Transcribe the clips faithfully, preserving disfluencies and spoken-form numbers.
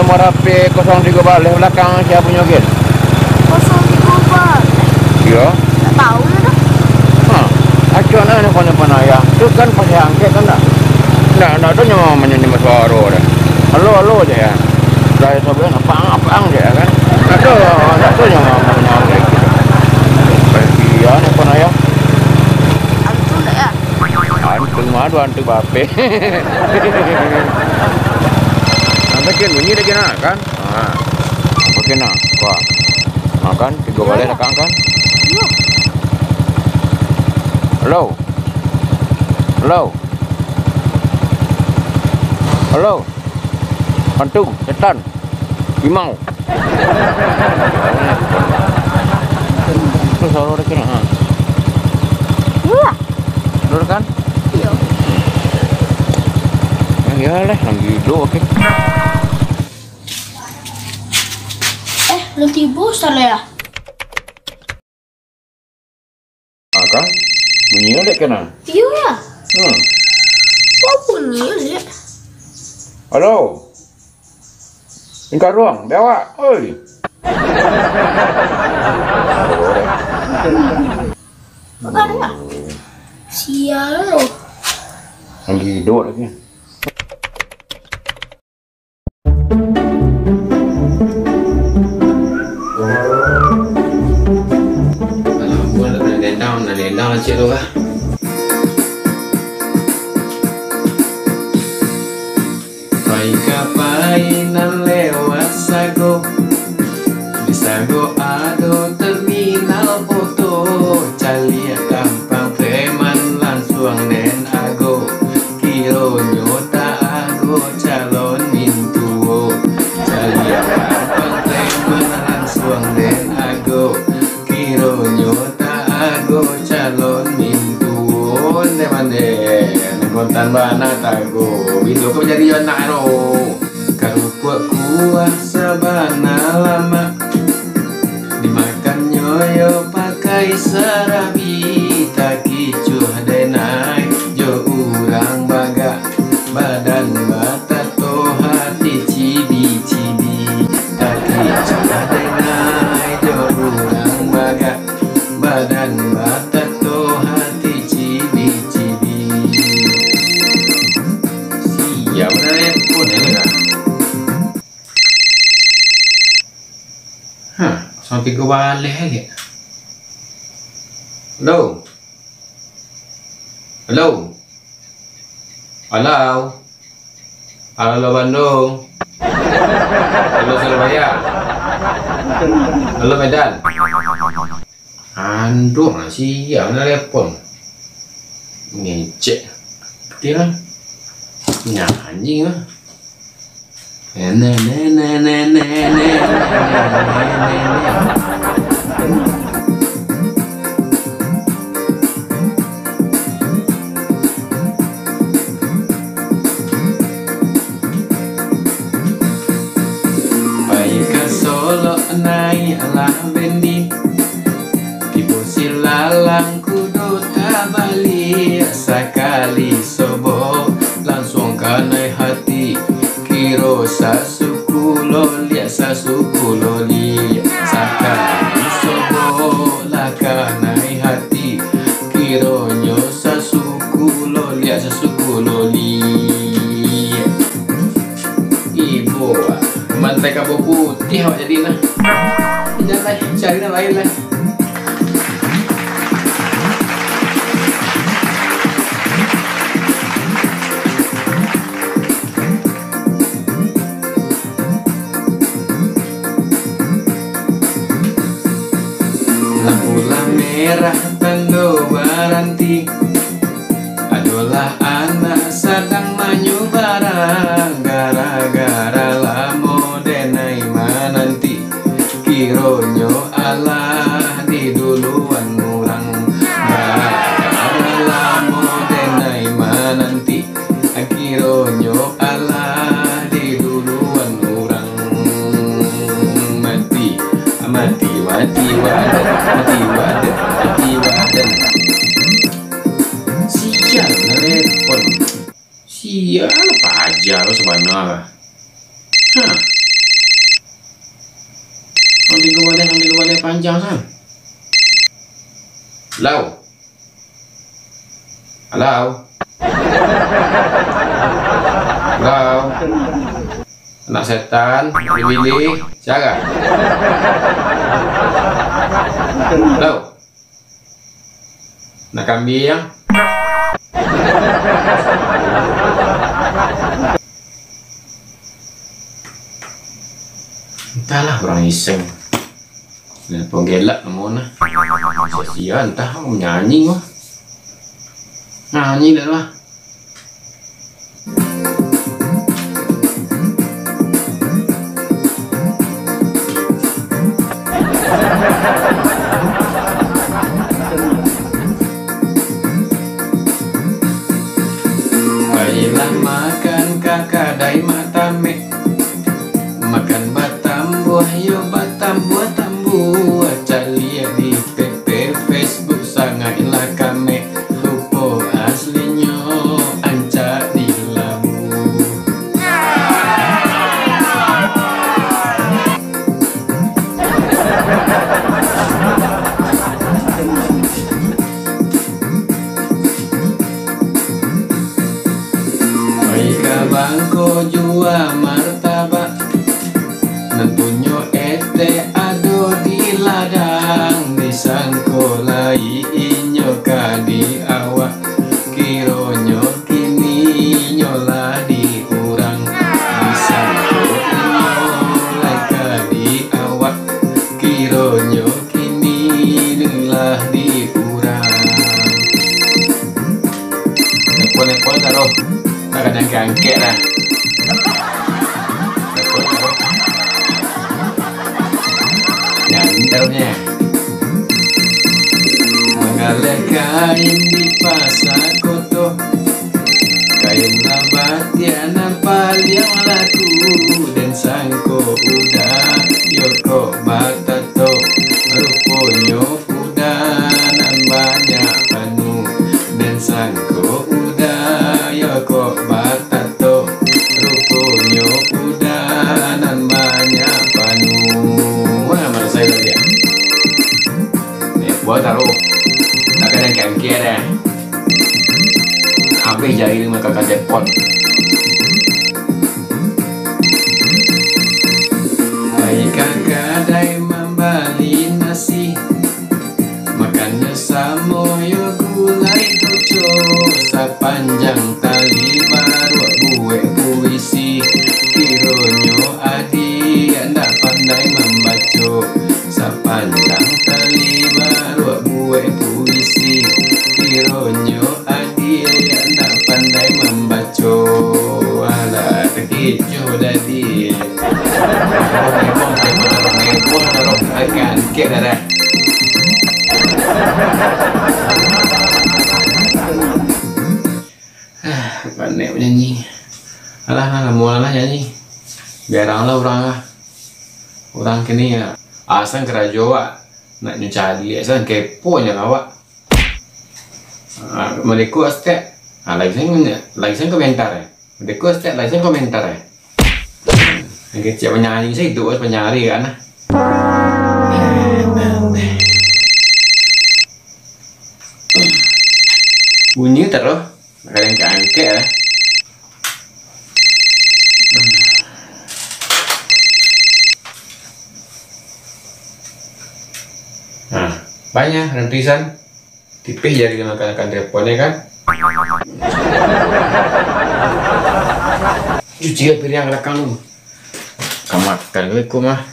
Nomor H P kosong tigo baleh balakang sia punyo, Gin? Kosong tigo baleh? Iyo. Tak tahu lah dah. Ha, acok nah ni kono pun ayah. Tu kan pas angkek kan dah. Ndak, ndak ado nyo manyanyi basuaro dah. Halo, halo je ya. Dah sabuik, apang, apang je ya kan. Ndak ado, ndak ado nyo manyanyi gitu. Pas dia ni pun ayah. Antu ndak ya? Antu mah, antu bape. Sampai kan bunyi lagi nah kan? Ha. Oke nah, wah. Nah kan, tigo baleh dakang kan? Iyo. Halo. Halo. Halo. Hantu, setan, limau. Tu suaro dia kena, ha. Iya. Betul kan? Iya. Nah, ya lah, lagi hidup, oke. Eh, belum tiba, Ustaz, ya? Ah, kan? Bunyi dek kena. Iya, ya. Hmm. Kok bunyi, dek? Halo. Ingkaruang, biawak, oi. Bukan, ya? Sial lo. Lagi hidup lagi. Alah, gua nak kena dendam, nak dendam lah cik tu lah. Pai ka pai nan lewat sago, di sago ado terminal foto, caliak gampang preman langsuang den ago. Kironyo tak ago calon mintuo, caliak gampang preman langsuang den ago. Kironyo tak ago calon mintuo, nde-mande, nan kontan bana tago, bilo ko jadi anak ro. Karupuak kuah sabana lamak, dimakannyo yo pakai sarabi, takicuah denai jo urang bagak, badan batato hati cibi-cibi, takicuah denai jo urang bagak, badan batato hati cibi-cibi. Siap lah, eh, pun ni lah. Hah, sampai ke baleh lagi. Halo. Halo. Halo. Halo, Bandung. Halo, Surabaya. Halo, Medan. Anduh, sia nan telepon. Ngecek. Dia nyanyi lah. Nene, nene, nene, nene, nene, nene. Pai ka Solok naiaklah bendi, tibo silalang kudo tabaliak, sakali sobok langsuang kanai hati, kiro sasuku loliak, sasuku loliak, sakali sobok lah kanai hati, kironyo sasuku loliak, sasuku loliak. Ibo, mantai kabo putiah awak jadi nah. Jangan lah, cari nan lain lah. Lampu lah merah, tando baranti. Adolah anak sadang manyubarang, gara-gara lamo denai mananti. Kironyo alah diduluan urang, gara-gara lamo denai mananti. Kironyo alah diduluan urang. Mati, mati, mati, wadah, mati, wadah, mati, wadah. Sial lah telepon. Sial paja lo sabana lah. Hah. Lai panjang san. Halo. Halo. Halo. Anak setan, bili-bili, siaga. Halo. Nak kambiang. Entahlah, urang iseng. Nelpon galak namo nah. Sia-sia, entah, manyanyi mah. Nyanyi dah lah. Pailah makan ka kadai Matamek. Makan batambuah yo batambuah-tambuah, caliak di P P Facebook sangaiklah kamek, rupo aslinyo ancak di labu. Oi ka bangko jua martabak, nan punyo etek ado di ladang, disangko lai inyo ka di awak, kironyo kini nyo lah di urang, disangko inyo lai ka di awak, kironyo kini lah di urang. Telepon-telepon taruh. Takkan angkek-angkek lah. Telepon taruh. Nyanyi taruhnyo. Manggaleh kain di pasa koto. Kain nan batiak nan paliang laku, den sangko uda, yo kok batato. Ruponyo uda nan banyak panuh, den sangko uda, yo kok batato. Ruponyo uda nan banyak panuh. Wah, marasai lah dia. Eh, buat taruh. Takkan angkek-angkek dah. Habis jari tu makan telepon. Pai ka kadai mambali nasi, makannyo samo jo gulai puco, sapanjang tali baruak buek puisi, kironyo adiak ndak pandai mambaco, sapanjang tali baruak buek puisi, kironyo adiak ndak pandai mambaco. Alah, takecoh dah, Diak. Meboh, meboh, meboh, meboh, meboh, agak angkek dah, dah. Ah, panek manyanyi. Alah, lah, lamo lah nyanyi. Biarang lah urang lah. Urang kini ya, asan karajo awak nak nyo caliak, asan kepo nyo awak. Ah, mereka setiap, ah, lagi sen, lagi sen komentar, eh. Mereka setiap lagi sen komentar, eh. Yang kecil penyanyi saya itu, penyanyi kan, ah. Bunyi terus, nak angkek-angkek lah. Nah, banyak, ada tulisan. Tipih jari dia makan-makan telepon, ya kan? Cuci piring belakang tu. Kamakan gue, ku mah.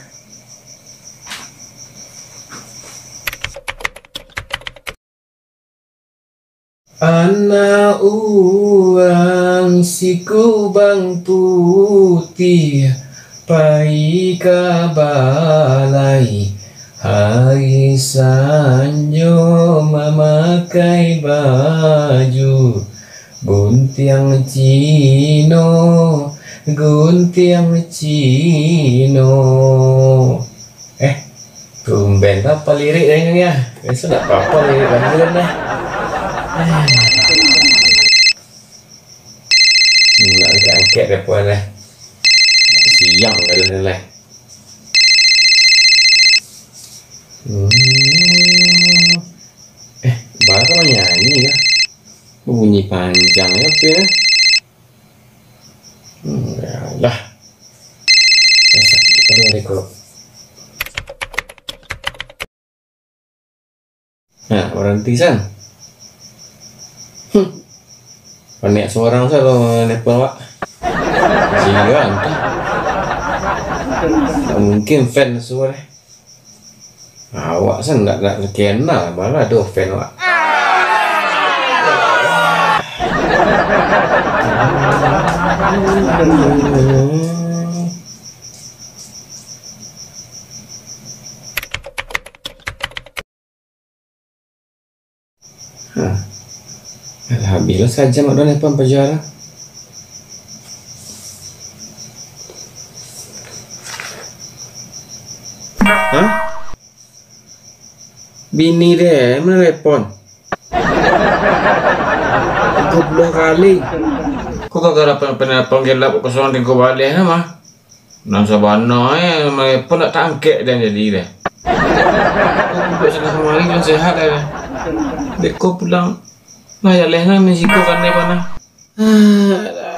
Anak urang si kubang putiah, pai ka balai hari sanjo mamakai baju guntiang Cino, guntiang Cino. Eh, tumben lah apa lirik dari ni, ah. Biasa tak apa-apa lirik Banten, eh. Hmm, nak angkek-angkek dia pun, eh. Siang dah ni lah. Hmm. Eh, baa ka manyanyi kah? Bunyi panjang aja P lah. Hmm, yalah. Eh, sakik palu deh kok. Nah, baranti, San. Hmm. Panek surang sa lo nelpon awak. Sia entah. Tak mungkin fan suah deh. Awak San ndak, ndak terkenal, malah ado fan awak. Ha. Alah, habih lah sajam ado nelpon paja lah. Hah? Bini den manelepon. Tigo puluah kali. Kok gara-gara pen-, penelpon gelap kosong tigo baleh nah mah? Nan sabana, eh, manelepon dak tangkek den jadi deh. Kok duduak sana kamari, bilang sehat deh. Beko pulang. Nah, jaleh nah, misiko kanai panah. Ah,